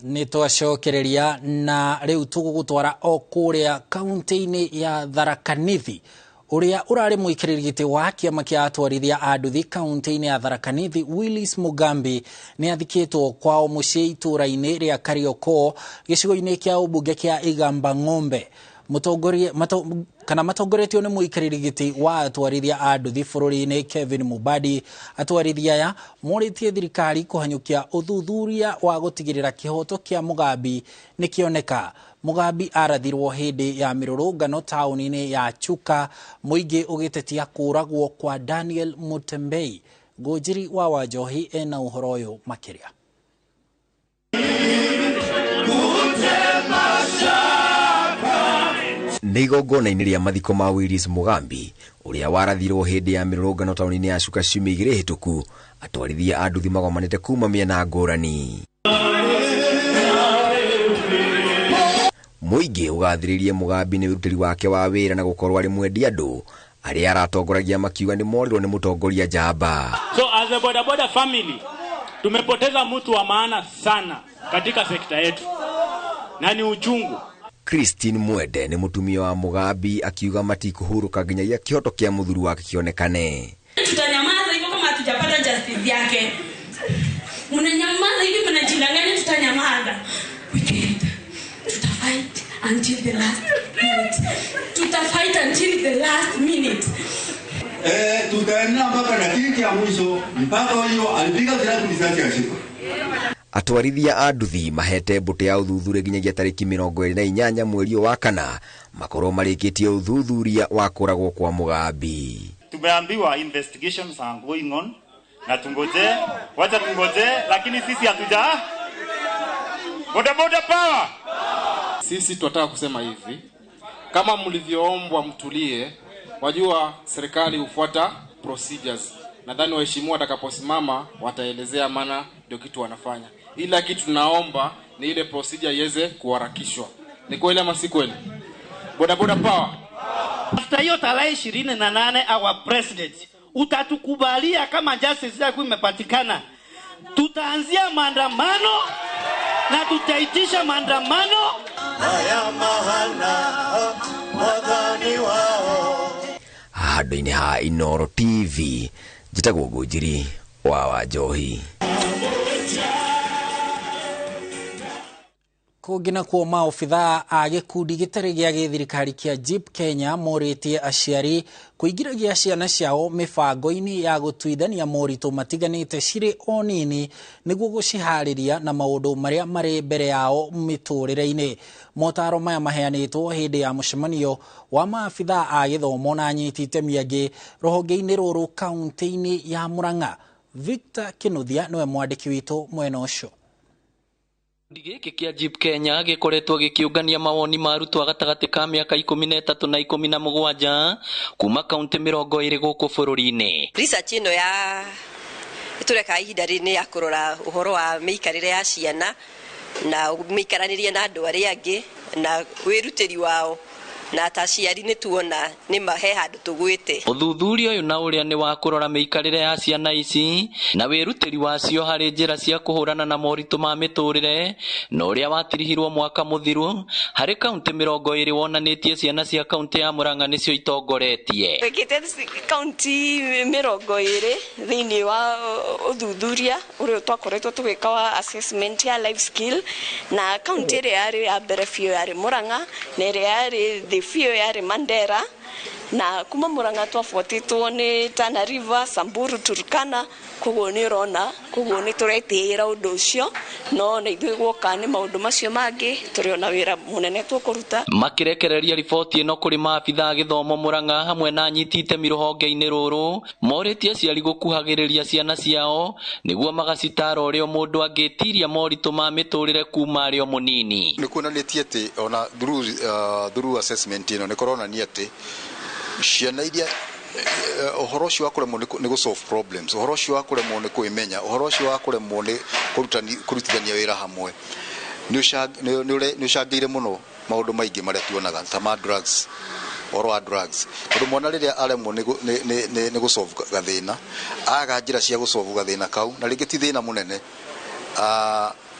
[SPEAKER 2] Nĩ twacokereria na rĩu tũgũgũtwara o kũrĩa kaunti-inĩ ya Tharaka Nithi. Ũrĩa ũrarĩ mũikarĩri gĩtĩ wa kĩama kĩa atwarithia a nduthi kaunti-inĩ ya Tharaka Nithi Willis Mugambi nĩ athikĩtwo kwao mũciĩ itũũra-inĩ rĩa Kariokor gĩcigo-inĩ kĩa ũmbunge kĩa Igamba Ng'ombe. Matongoretio nĩ mũikarĩri gĩtĩ wa atwarithia a nduthi bũrũri-inĩ Kevin Mubadi. Atwarithia aya morĩtie thirikari kũhanyũkia ũthuthuria wa gũtigĩrĩra kĩhoto kĩa Mugambi nĩ kĩoneka. Mugambi arathirwo hĩndĩ ya mĩrũrũngano taũni-inĩ ya Chuka, mũingĩ ũgĩtetia kũũragwo kwa Daniel Mutembei. Ngũnjiri wa Wanjohi ena ũhoro ũyũ makĩria.
[SPEAKER 23] Nĩ igongona-inĩ rĩa mathiko ma Willis Mugambi ũrĩa warathirwo hĩndĩ ya mĩrũrũngano taũni-inĩ ya Chuka ciumia igĩrĩ hĩtũku, atwarithia a nduthi magomanĩte kuma mĩena ngũrani. Mũingĩ ũgathĩrĩrie Mugambi nĩ ũrutĩri wake wa wĩra na gũkorwo arĩ mwendi andũ arĩa aratongoragia makiuga nĩ morirwo nĩ mũtongoria njamba.
[SPEAKER 24] So as a boda boda family tumepoteza mtu wa maana sana katika sekta yetu na ni uchungu.
[SPEAKER 23] Christine Mwende nĩ mũtumia wa Mugambi akiuga matikũhurũka nginyagia kĩhoto kĩa mũthuri wake kĩonekane.
[SPEAKER 25] Tutanyamaza hivyo kama hatujapata justice yake. Mnanyamaza hivi mnajidanganya tutanyamaza. We can't. Tutafight until the last minute. Tutafight until the last minute.
[SPEAKER 3] Tutaenda mpaka dakika ya mwisho, mpaka hiyo alipiga silaha risasi ashika.
[SPEAKER 23] Atwarithia a nduthi mahete mbũtũ ya ũthuthuria nginyagia tarĩki 28 mweri ũyũ wa kana makorwo marĩkĩtie ũthuthuria wa kũragwo kwa Mugambi.
[SPEAKER 8] Tumeambiwa investigations are going on na tungoje, wacha tungoje, lakini sisi hatuja boda boda power.
[SPEAKER 9] Sisi tunataka kusema hivi, kama mlivyoombwa mtulie, wajua serikali hufuata procedures. Nadhani waheshimiwa watakaposimama wataelezea, maana ndio kitu wanafanya. Ila kitu tunaomba ni ile procedure iweze kuharakishwa. Ni kweli ama si kweli? Boda boda power.
[SPEAKER 10] After hiyo tarehe 28 our president utatukubalia kama justice yako imepatikana, tutaanzia maandamano na tutaitisha maandamano.
[SPEAKER 3] Haya mahana wadhani wao.
[SPEAKER 23] Handũ-inĩ ha Inooro TV njĩtagwo Ngũnjiri wa Wanjohi.
[SPEAKER 2] Kũngĩ nakuo maobithaa a gĩkundi gĩtarĩ gĩa gĩthirikari kĩa Jeep Kenya morĩtie aciari kũingĩragia ciana ciao mĩbango-inĩ ya gũtuithania moritũ matiganĩte cirĩ o nini nĩguo gũciharĩria na maũndũ marĩa marĩ mbere yao mĩtũrĩre-inĩ. Motaro maya maheanĩtwo hĩndĩ ya mũcemanio wa maabithaa a gĩthomo na anyiti itemi angĩ rũhonge-inĩ rũrũ kaunti-inĩ ya Murang'a. Victor Kinuthia nĩwe mwandĩki witũ mwena ũcio.
[SPEAKER 11] Gĩkundi gĩkĩ kĩa Jeep Kenya gĩkoretwo gĩkĩũngania mawoni ma arutwo gatagatĩ ka mĩaka 13 na 17 kuma kaunti 20 gũkũ bũrũri-inĩ.
[SPEAKER 26] Research ĩno ya ĩtũreka ihinda rĩrĩ ya kũrora ũhoro wa mĩikarĩre ya ciana na mĩikaranĩrie na andũ arĩa angĩ na wĩrutĩri wao, na ta aciari nĩ tuona nĩ mahe handũ tũgwĩte.
[SPEAKER 11] Ũthuthuria ũyũ na ũrĩa nĩ wa kũrora mĩikarĩre ya ciana ici na wĩrutĩri wacio harĩ njĩra cia kũhũrana na moritũ ma mĩtũrĩre na ũrĩa watirihirwo mwaka mũthiru harĩ kaunti 20 wonanĩtie ciana cia kaunti ya Murang'a nĩcio itongoretie.
[SPEAKER 27] Twĩkĩte kaunti 20 thĩinĩ wa ũthuthuria ũrĩa twakoretwo tũgĩka wa assessment ya life skill, na kaunti ĩrĩa yarĩ ya mbere biũ yarĩ Murang'a na ĩrĩa yarĩ thĩ biũ yarĩ Mandera, na kuma Murang'a twabuatĩtwo nĩ Tana River, Samburu, Turkana. Koguo nĩ ũrona, koguo nĩ tũretĩĩra ũndũ ũcio, no na ithuĩ guoka nĩ maũndũ macio mangĩ tũrĩ ona wĩra mũnene tũkũruta.
[SPEAKER 11] Makĩrekereria riboti ĩno kũrĩ maabithaa a gĩthomo Murang'a hamwe na anyiti itemi rũhonge-inĩ rũrũ, morĩtie aciari gũkuhagĩrĩria ciana ciao nĩguo magacitara ũrĩa mũndũ angĩtiria moritũ ma mĩtũrĩre kuma arĩ o mũnini.
[SPEAKER 28] Nĩ kuonanĩtie atĩ ona through assessment ĩno nĩ kũronania atĩ ciana iria ũhoro ũcio wa kũremwo nĩ gũ solve problems, ũhoro ũcio wa kũremwo nĩ kwĩmenya, ũhoro ũcio wa kũremwo nĩ kũrutithania wĩra hamwe nĩ ũcangĩire mũno maũndũ maingĩ marĩa tuonaga ta ma drugs, ũhoro wa drugs, tondũ mwana rĩrĩa aremwo nĩ gũ solve gathĩna, aga njĩra cia gũ solve gathĩna kau, na rĩngĩ ti thĩna mũnene,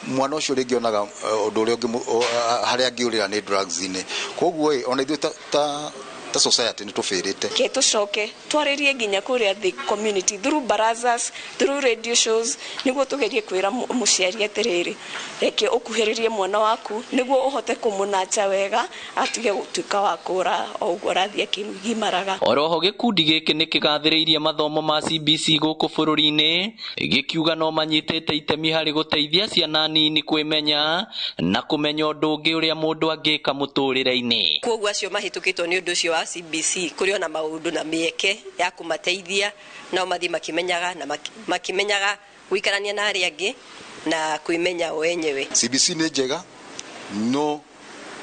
[SPEAKER 28] mwana ũcio rĩngĩ onaga ũndũ ũrĩa harĩa angĩũrĩra nĩ drugs-inĩ. Koguo ona ithuĩ ta society nĩ tũbĩrĩte.
[SPEAKER 27] Ke tũcoke twarĩrie nginya kũrĩa the community through barazas, through radio shows, nĩguo tũgerie kwĩra mũciari atĩrĩrĩ, reke ũkuhĩrĩrie mwana waku nĩguo ũhote kũmũnacha wega atige gũtuĩka wa kũra o ũguo arathiĩ akĩgimaraga.
[SPEAKER 11] Oroho gĩkundi gĩkĩ nĩ kĩgathĩrĩirie mathomo ma CBC gũkũ bũrũri-inĩ, gĩkiuga no manyitĩte itemi harĩ gũteithia ciana nini kwĩmenya na kũmenya ũndũ ũngĩ ũrĩa mũndũ angĩka mũtũrĩre-inĩ.
[SPEAKER 26] Koguo acio mahĩtũkĩtwo nĩ ũndũ ũcio wa CBC kũrĩ ona maũndũ na mĩeke ya kũmateithia nao mathiĩ makĩmenyaga na makĩmenyaga gũikarania na arĩa angĩ na kwĩmenya o enyewe.
[SPEAKER 28] CBC nĩ njega no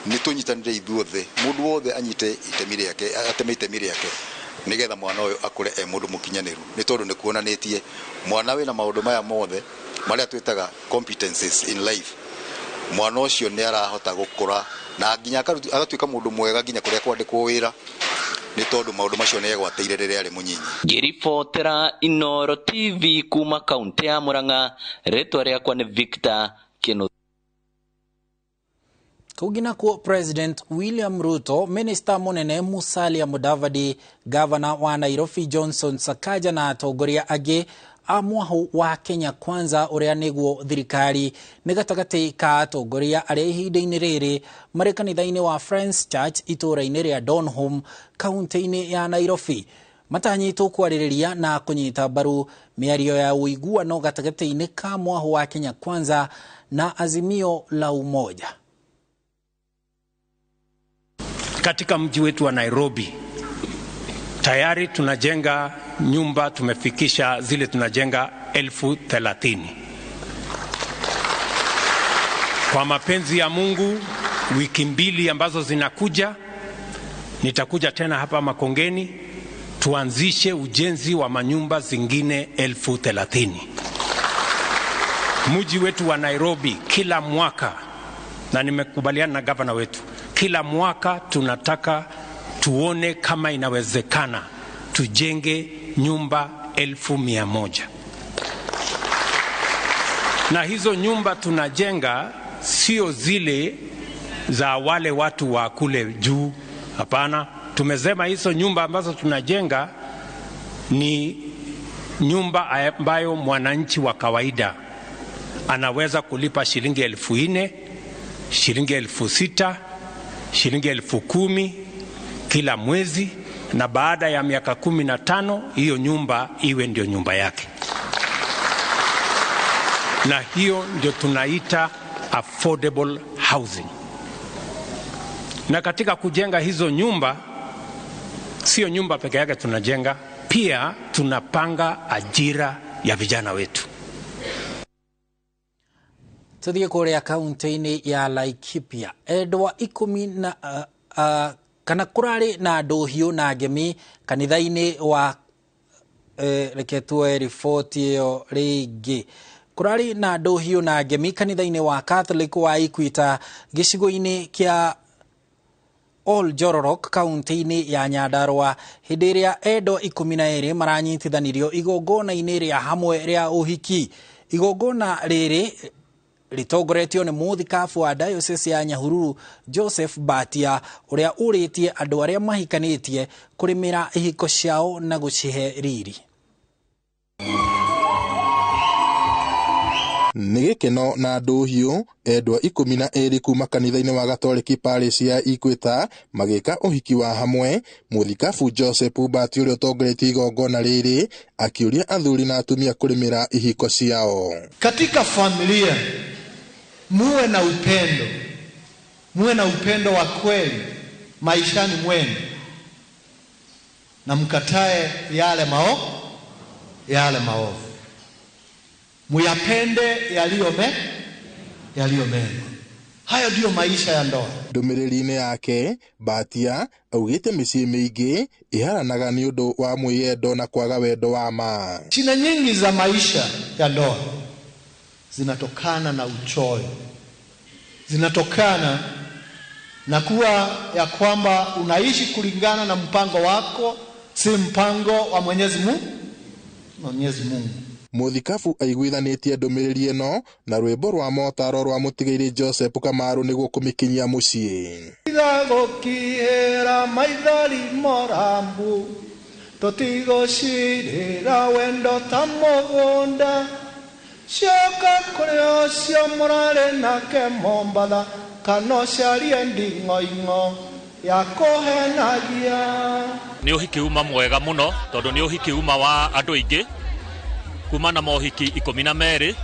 [SPEAKER 28] nĩ tũnyitanĩre ithuothe, mũndũ wothe anyite itemi rĩake, ateme itemi rĩake nĩgetha mwana ũyũ akũre e mũndũ mũkinyanĩru, nĩ tondũ nĩ kuonanĩtie mwana wĩna maũndũ maya mothe marĩa twĩtaga competences in life, mwana ũcio nĩ arahota gũkũra na nginya agatuĩka mũndũ mwega nginya kũrĩa kwandĩkwo wĩra, nĩ tondũ maũndũ macio nĩ egwatĩire rĩrĩa arĩ mũnyinyi.
[SPEAKER 11] Ngĩribotera Inooro TV kuma kaunti ya Murang'a, rĩtwa rĩakwa nĩ Victor Kĩnuthia.
[SPEAKER 2] Kũngĩ nakuo President William Ruto, Minister mũnene Musalia Mudavadi, Governor wa Nairobi Johnson Sakaja na atongoria angĩ a mwahu wa Kenya Kwanza ũrĩa nĩguo thirikari nĩ gatagatĩ ka atongoria arĩa ihinda-inĩ rĩrĩ marĩ kanitha-inĩ wa Friends Church itũũra-inĩ rĩa Donholm kaunti-inĩ ya Nairobi. Matanyĩtwo kwarĩrĩria na kũnyita mbaru mĩario ya ũiguano gatagatĩ-inĩ ka mwahu wa Kenya Kwanza na Azimio la Umoja.
[SPEAKER 4] Katika mji wetu wa Nairobi tayari tunajenga nyumba, tumefikisha zile tunajenga 30,000. Kwa mapenzi ya Mungu, wiki mbili ambazo zinakuja nitakuja tena hapa Makongeni tuanzishe ujenzi wa manyumba zingine 30,000. Mji wetu wa Nairobi kila mwaka, na nimekubaliana na gavana wetu, kila mwaka tunataka tuone kama inawezekana tujenge nyumba 100,000. Na hizo nyumba tunajenga sio zile za wale watu wa kule juu, hapana. Tumesema hizo nyumba ambazo tunajenga ni nyumba ambayo mwananchi wa kawaida anaweza kulipa shilingi 4,000, shilingi 6,000, shilingi 10,000 kila mwezi, na baada ya miaka 15 hiyo nyumba iwe ndio nyumba yake. Na hiyo ndio tunaita affordable housing. Na katika kujenga hizo nyumba, sio nyumba peke yake tunajenga, pia tunapanga ajira ya vijana wetu.
[SPEAKER 2] Tuthiĩ kũrĩa kaunti-inĩ ya Laikipia, endwa 10 na kana kũrarĩ na ndũhiũ na ngemi kanitha-inĩ wa reke tuoe riboti ĩyo rĩngĩ. Kũrarĩ na ndũhiũ na ngemi kanitha-inĩ wa Catholic wa Ikwita gĩcigo-inĩ kĩa Oljororok kaunti-inĩ ya Nyandarua hĩndĩ ĩrĩa endwa 12 maranyitithanirio igongona-inĩ rĩa hamwe rĩa ũhiki. Igongona rĩrĩ ritongoretio nĩ mũthikabu wa diocese ya Nyahururu Joseph Batia ũrĩa ũrĩtie andũ arĩa mahikanĩtie kũrĩmĩra ihiko ciao na gũcihe riri.
[SPEAKER 5] Nĩ gĩkeno na ndũhiũ endwa 12 kuma kanitha-inĩ wa Gatoreki Parish ya Ikwita magĩka ũhiki wa hamwe. Mũthikabu Joseph Batia ũrĩa ũtongoretie igongona rĩrĩ akĩũria athuri na atumia kũrĩmĩra ihiko ciao.
[SPEAKER 7] Katika familia muwe na upendo, muwe na upendo wa kweli maishani mwenu, na mkatae yale maovu, muyapende yaliyo mema. Hayo ndiyo maisha ya ndoa.
[SPEAKER 5] Ndũmĩrĩri-inĩ yake Batia augĩte mĩciĩ mĩingĩ ĩharanaga nĩ ũndũ wa mwĩyendo na kwaga wendo wa ma.
[SPEAKER 7] Shida nyingi za maisha ya ndoa zinatokana na uchoyo, zinatokana na kuwa ya kwamba unaishi kulingana na mpango wako, si mpango wa Mwenyezi Mungu.
[SPEAKER 5] Mũthikabu aiguithanĩtie ndũmĩrĩri ĩno na rwĩmbo rwa motaro rwa mũtigairĩ Joseph Kamaru nĩguo kũmĩkinyia mũciĩ.
[SPEAKER 7] Gũkihera maithori morambu tũtigũcirĩra wendo ta mũgũnda cioka kũrĩ ũcio mũrarĩ nake Mombatha kana ũcarie nding'oing'o ya kũhenagia.
[SPEAKER 12] Nĩ ũhiki uma mwega mũno tondũ nĩ ũhiki uma wa andũ aingĩ kuma na mohiki 12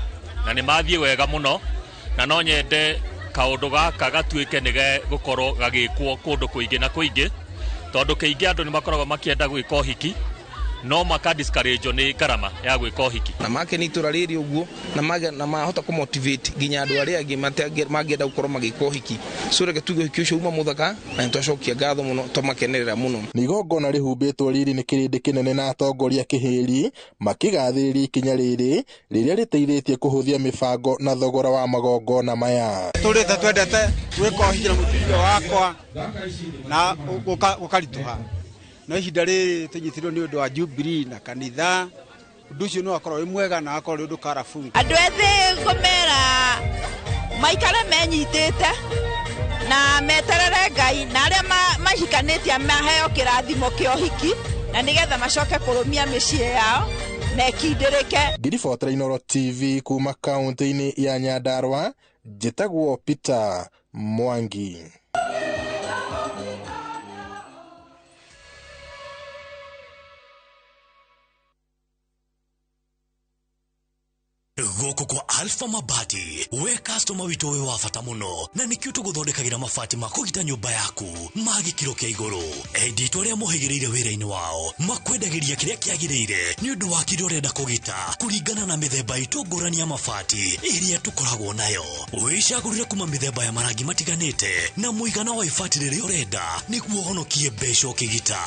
[SPEAKER 12] na nĩ mathiĩ wega mũno, na no nyende kaũndũ gaka gatuĩke nĩ gegũkorwo gagĩkwo kũndũ kũingĩ na kũingĩ, tondũ kĩingĩ andũ nĩ makoragwo makĩenda gwĩka ũhiki no maka discourage nĩ ngarama ya gwĩka ũhiki.
[SPEAKER 13] Na make nĩ itũra rĩrĩ ũguo na mahota kũ motivate nginya andũ arĩa angĩ mangĩenda gũkorwo magĩka ũhiki. So reke tuge ũhiki ũcio uma mũthaka na nĩtwacokia ngatho mũno, twamakenerera mũno.
[SPEAKER 5] Nĩ igongona rĩhumbĩtwo riri nĩ kĩrĩndĩ kĩnene na atongoria kĩhĩri makĩgathĩrĩria ikinya rĩrĩ rĩrĩa rĩteithĩtie kũhũthia mĩbango na thogora wa magongona maya.
[SPEAKER 14] Tũrĩte twendete gwĩka ũhiki na mũtumia wakwa na gũkaritũha, no ihinda rĩrĩ tũnyitirwo nĩ ũndũ wa Jubilee na kanitha, ũndũ ũcio no akorwo wĩ mwega na akorwo ũndũ karabu.
[SPEAKER 15] Andũ ethĩ ngũmera maikare menyitĩte na meterere Ngai, na arĩa mahikanĩtie maheo kĩrathimo kĩa ũhiki na nĩgetha macoke kũrũmia mĩciĩ yao Mekindĩrĩke.
[SPEAKER 5] Ngiribotera Inooro TV kuma kaunti-inĩ ya Nyandarua, njĩtagwo Peter Mwangi.
[SPEAKER 6] Gũkũ kwa Alpha Mabati, we customer witũ wĩ wa bata mũno, na nĩkĩo tũgũthondekagĩra mabati ma kũgita nyũmba yaku ma gĩkĩro kĩa igũrũ. Endi arĩa mohĩgĩrĩire wĩra-inĩ wao makwendagĩria kĩrĩa kĩagĩrĩire nĩ ũndũ wa kĩrĩa ũrenda kũgita kũringana na mĩthemba itũ ngũrani ya mabati ĩrĩa tũkoragwo nayo. Wĩcagũrĩre kuma mĩthemba ya marangi matiganĩte na mũigana wa ibati rĩrĩa ũrenda nĩguo ũhonokie mbeca ũkĩgita.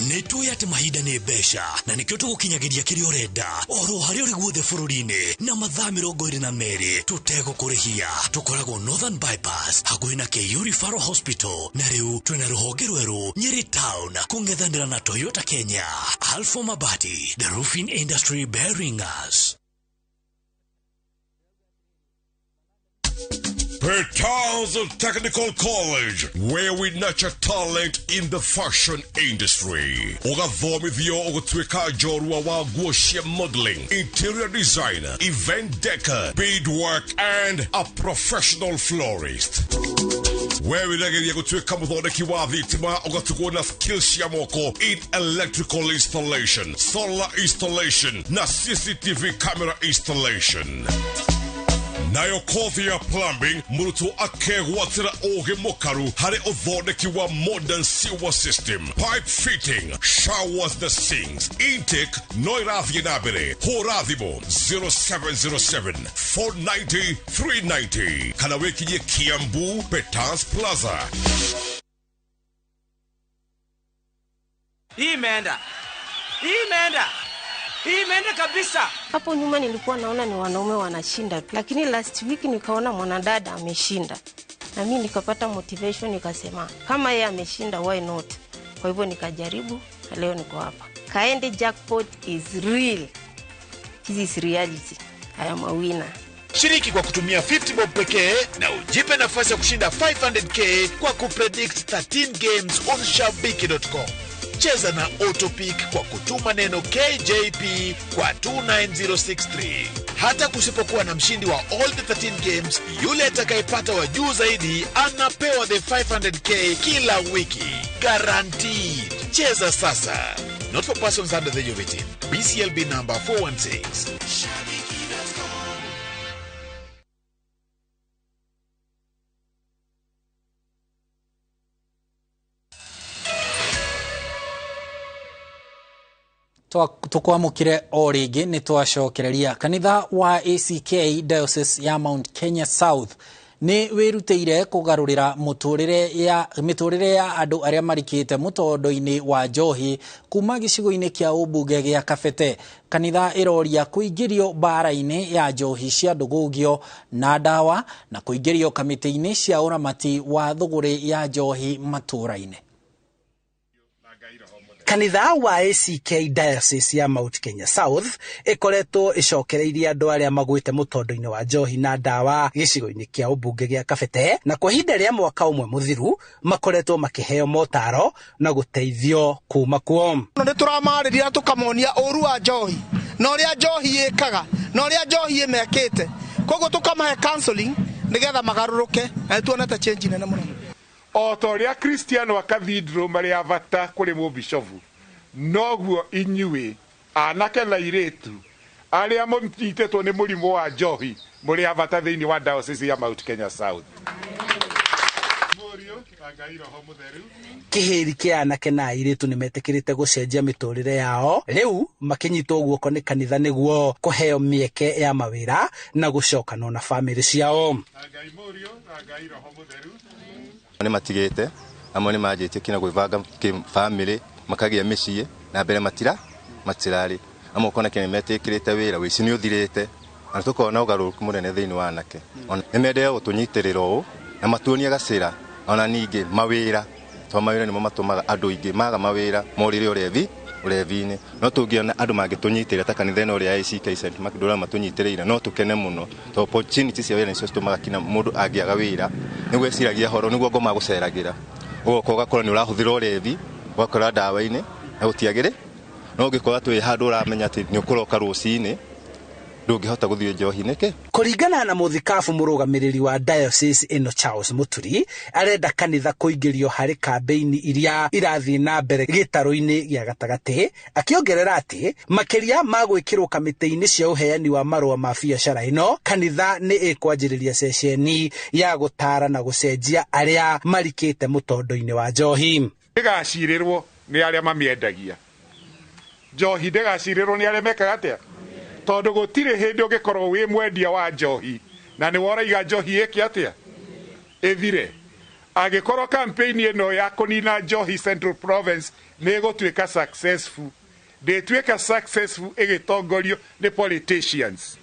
[SPEAKER 6] Nĩ tũĩ atĩ mahinda nĩ mbeca, na nĩkĩo tũgũkinyagĩria kĩrĩa ũrenda oro harĩa ũrĩ guothe bũrũri-inĩ na mathaa 22 tũtegũkũrĩhia. Tũkoragwo Northern Bypass hakuhĩ na KU Referral Hospital, na rĩu twĩna rũhonge rwerũ Nyeri Town kũng'ethanĩra na Toyota Kenya. Alpha Mabati, the roofing industry bearing us.
[SPEAKER 1] Petals Technical College, where we nurture talent in the fashion industry. Ũgathomithio ũgũtuĩka njorua wa nguo cia modeling, interior designer, event decor, beadwork, and a professional florist. We wĩregeria gũtuĩka mũthondeki wa thitima, ũgatugwo na skills cia moko in electrical installation, solar installation, na CCTV camera installation. Nayo kothi ya plumbing, mũrutwo akegwatĩra ũgĩ mũkaru harĩ ũthondeki wa modern sewer system, pipe fitting, showers na sinks. Intake no ĩrathiĩ na mbere. Hũra thimũ 0707 490 390 kana wĩkinyie Kiambu Petals Plaza.
[SPEAKER 16] Hii imeenda. Hii imeenda. Hii imeenda kabisa.
[SPEAKER 17] Hapo nyuma nilikuwa naona ni wanaume wanashinda, lakini last week nikaona mwanadada ameshinda. Na mimi nikapata motivation, nikasema kama yeye ameshinda, why not? Kwa hivyo nikajaribu na leo niko hapa. Kaende jackpot is real. This is reality. I am a winner.
[SPEAKER 18] Shiriki kwa kutumia 50 bob pekee na ujipe nafasi ya kushinda 500k kwa kupredict 13 games on shabiki.com. Cheza na Autopick kwa kutuma neno KJP kwa 29063. Hata kusipokuwa na mshindi wa all the 13 games, yule atakayepata wa juu zaidi anapewa the 500k kila wiki. Guaranteed. Cheza sasa. Not for persons under the age of 18. BCLB number 416.
[SPEAKER 2] Tukwamukire o rĩngĩ nĩ twacokereria kanitha wa ACK Diocese ya Mount Kenya South nĩ wĩrutĩire kũgarũrĩra mĩtũrĩre ya andũ arĩa marikĩte mũtondo-inĩ wa njohi kuma gĩcigo-inĩ kĩa ũmbunge gĩa Kabete. Kanitha ĩroria kũingĩrio mbara-inĩ ya njohi cia ndũgũgio na ndawa na kũingĩrio kamĩtĩ-inĩ cia ũramati wa thũgũrĩ ya njohi matũũra-inĩ.
[SPEAKER 19] Kanitha wa ACK Diocese ya Mount Kenya South ĩkoretwo ĩcokereirie andũ arĩa magwĩte mũtondo-inĩ wa njohi na ndawa gĩcigo-inĩ kĩa ũmbunge gĩa Kabete, na kwa ihinda rĩa mwaka ũmwe mũthiru makoretwo makĩheo motaro na gũteithio kuma kuo.
[SPEAKER 20] Nĩ tũramarĩria tũkamonia ũru wa njohi na ũrĩa njohi ĩkaga na ũrĩa njohi ĩmekĩte, koguo tũkamahe counseling nĩgetha magarũrũke, na nĩtuonete change nene mũno.
[SPEAKER 21] O ta ũrĩa Kristiano a cathedral marĩ a bata kũrĩ mũbishobu, noguo inyuĩ anake na airĩtu arĩa mũnyitĩtwo nĩ mũrimũ wa njohi mũrĩ a bata thĩinĩ wa diocese ya Mount Kenya South.
[SPEAKER 19] Kĩhĩri kĩa anake na airĩtu nĩ metĩkĩrĩte gũcenjia mĩtũrĩre yao rĩu makĩnyitwo guoko nĩ kanitha nĩguo kũheo mĩeke ya mawĩra na gũcokanwo na bamĩrĩ ciao.
[SPEAKER 22] Nĩ matigĩte, amwe nĩ manjĩtie kinya gwĩbanga kĩbamĩrĩ, makagĩa mĩciĩ na mbere matirarĩ, amwe ũkona kinya nĩmetĩkĩrĩte wĩra, wĩici nĩ ũthirĩte, na tũkona ũgarũrũku mũnene thĩinĩ wa anake. Nĩ mendete gũtũnyitĩrĩra ũũ na matuonie gacĩra, ona ningĩ mawĩra, tondũ mawĩra nĩmo matũmaga andũ aingĩ maga mawĩra morĩre ũrevi-inĩ. No tũngĩona andũ mangĩtũnyitĩrĩra ta kanitha ĩno ĩrĩa ya ACK St. Mark matũnyitĩrĩire, no tũkene mũno, tondũ opportunity cia wĩra nĩcio citũmaga kinya mũndũ angĩaga wĩra nĩguo eciragia horo, nĩguo ngoma gũceragĩra, ũgoka ũgakora nĩ ũrahũthĩra ũrevi, ũgakora ndawa-inĩ na gũtiagĩrĩ. No ũngĩkorwo atĩ wĩ handũ ũramenya atĩ nĩ ũkũroka rũcinĩ, ndũngĩhota gũthiĩ njohi nĩkĩ.
[SPEAKER 19] Kũringana na mũthikabu mũrũgamĩrĩri wa diocese ĩno Charles Muturi, arenda kanitha kũingĩrio harĩ kambĩini iria irathiĩ na mbere gĩtarũ-inĩ gĩa gatagatĩ, akĩongerera atĩ makĩria ma gwĩkĩrwo kamĩtĩ-inĩ cia ũheani wa marũa ma biacara ĩno, kanitha nĩ ĩkwanjĩrĩria ceceni ya gũtaara na gũcenjia arĩa marikĩte mũtondo-inĩ wa njohi.
[SPEAKER 21] Ndĩgacirĩrwo nĩ arĩa mamĩendagia njohi, ndĩgacirĩrwo nĩ arĩa mekaga atĩa, tondũ gũtirĩ hĩndĩ ũngĩkorwo wĩ mwendia wa njohi na nĩ woraiga njohi ĩke atĩa ĩthire. Angĩkorwo campaign ĩno ya kũnina njohi Central Province nĩ ĩgũtuĩka successful, ndĩtuĩka successful ĩgĩtongorio nĩ politicians,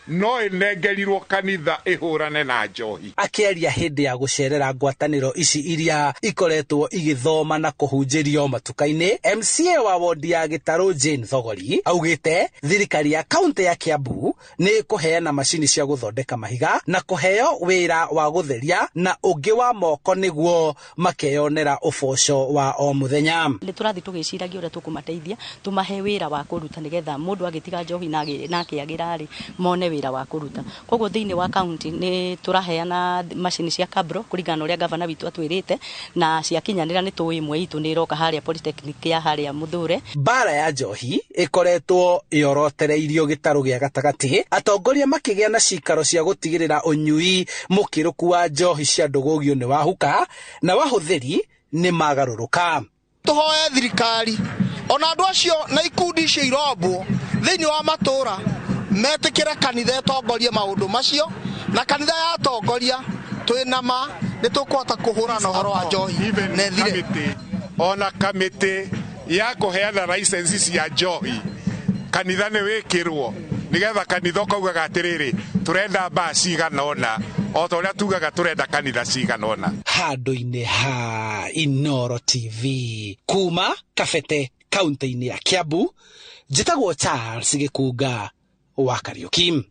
[SPEAKER 21] no ĩnengerirwo kanitha ĩhũrane na njohi.
[SPEAKER 19] Akĩaria hĩndĩ ya gũcerera ngwatanĩro ici iria ikoretwo igĩthoma na kũhunjĩrio matuka-inĩ, MCA wa wodi ya Gĩtarũ Jane Thogori augĩte thirikari ya kaunti ya Kiambu nĩ ĩkũheana macini cia gũthondeka mahiga na kũheo wĩra wa gũtheria na ũngĩ wa moko nĩguo makeyonera ũboco wa o mũthenya.
[SPEAKER 3] Nĩ tũrathiĩ tũgĩciragia ũrĩa tũkũmateithia tũmahe wĩra wa kũruta nĩgetha mũndũ agĩtiga njohi na akĩagĩra rĩ mone wĩra wa kũruta. Koguo thĩinĩ wa kaunti nĩ tũraheana macini cia cabro kũringana na ũrĩa gavana witũ atwĩrĩte, na ciakinyanĩra nĩ tũĩ ĩmwe itũ nĩ ĩroka harĩa polytechnic ya harĩa Mũthure.
[SPEAKER 19] Mbara ya njohi ĩkoretwo yorotereirio gĩtarũ gĩa gatagatĩ, atongoria makĩgĩa na cikaro cia gũtigĩrĩra ũnyui mũkĩrũku wa njohi cia ndũgũgio nĩ wahuka na wahũthĩri nĩ magarũrũka.
[SPEAKER 20] Tũhoe thirikari ona andũ acio na ikundi icio irombwo thĩinĩ wa matũra metĩkĩre kanitha ĩtongorie maũndũ macio, na kanitha yatongoria twĩna ma nĩ tũkũhota kũhũrana ũhoro wa njohi na ĩthire.
[SPEAKER 21] Ona kamĩtĩ ya kũheana license cia njohi kanitha nĩ wĩkĩrwo nĩgetha kanitha ũkaugaga atĩrĩrĩ, tũrenda mbaa cigana ũna, o ta ũrĩa tugaga tũrenda kanitha cigana ũna.
[SPEAKER 19] Handũ-inĩ ha Inooro TV kuma Kabete kaunti-inĩ ya Kiambu, njĩtagwo Charles Gĩkunga wa Kariuki.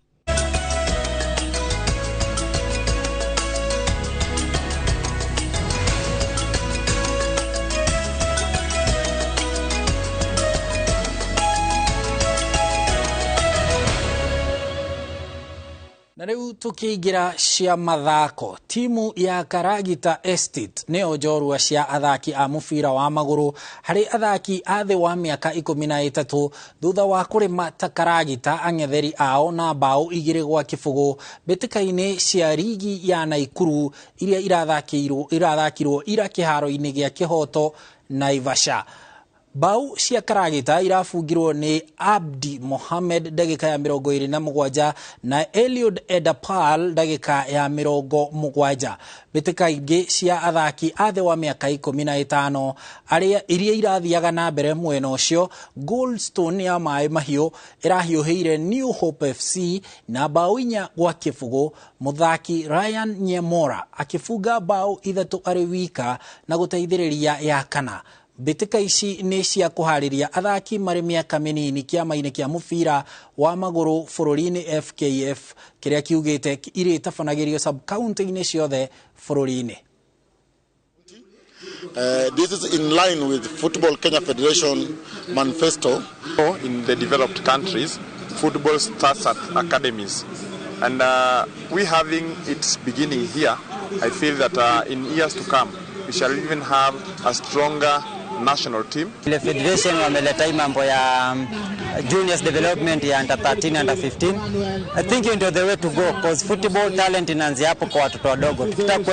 [SPEAKER 2] Na rĩu tũkĩingĩra cia mathako, timu ya Karagita Estate nĩyo njorua cia athaki a mũbira wa magũrũ harĩ athaki a thĩ wa mĩaka 13 thutha wa kũrĩma ta Karagita ang'etheri ao na mbaũ 2-0 mbĩtĩka-inĩ cia rigi ya Naikuru iria irathakirwo ira kĩharo-inĩ gĩa Kĩhoto Naivasha. Mbau cia Karagita irabungirwo nĩ Abdi Mohamed ndagĩka ya 27 na Eliud Edapal ndagĩka ya 70. Mbĩtĩka ingĩ cia athaki a thĩ wa mĩaka 15 arĩa iria irathiaga na mbere mwena ũcio, Goldstone ya Maĩ Mahiũ ĩrahiũhĩire New Hope FC na mbaũ 4-0, mũthaki Ryan Nyemora akĩbunga mbaũ 3 arĩ wika na gũteithĩrĩria ya kana. Mbĩtĩka ici nĩ cia kũharĩria athaki marĩ mĩaka mĩnini kĩama-inĩ kĩa mũbira wa magũrũ bũrũri-inĩ FKF kĩrĩa kiugĩte irĩtabanagĩrio sub-county-inĩ ciothe bũrũri-inĩ.
[SPEAKER 8] This is in line with Football Kenya Federation manifesto.
[SPEAKER 9] In the developed countries, football starts at academies, and we having its beginning here, I feel that in years to come we shall even have a stronger national team.
[SPEAKER 10] Ile federation wameleta hii mambo ya juniors development ya under 13 under 15. I think ndio the way to go, cause football talent inaanzia hapo kwa watoto wadogo.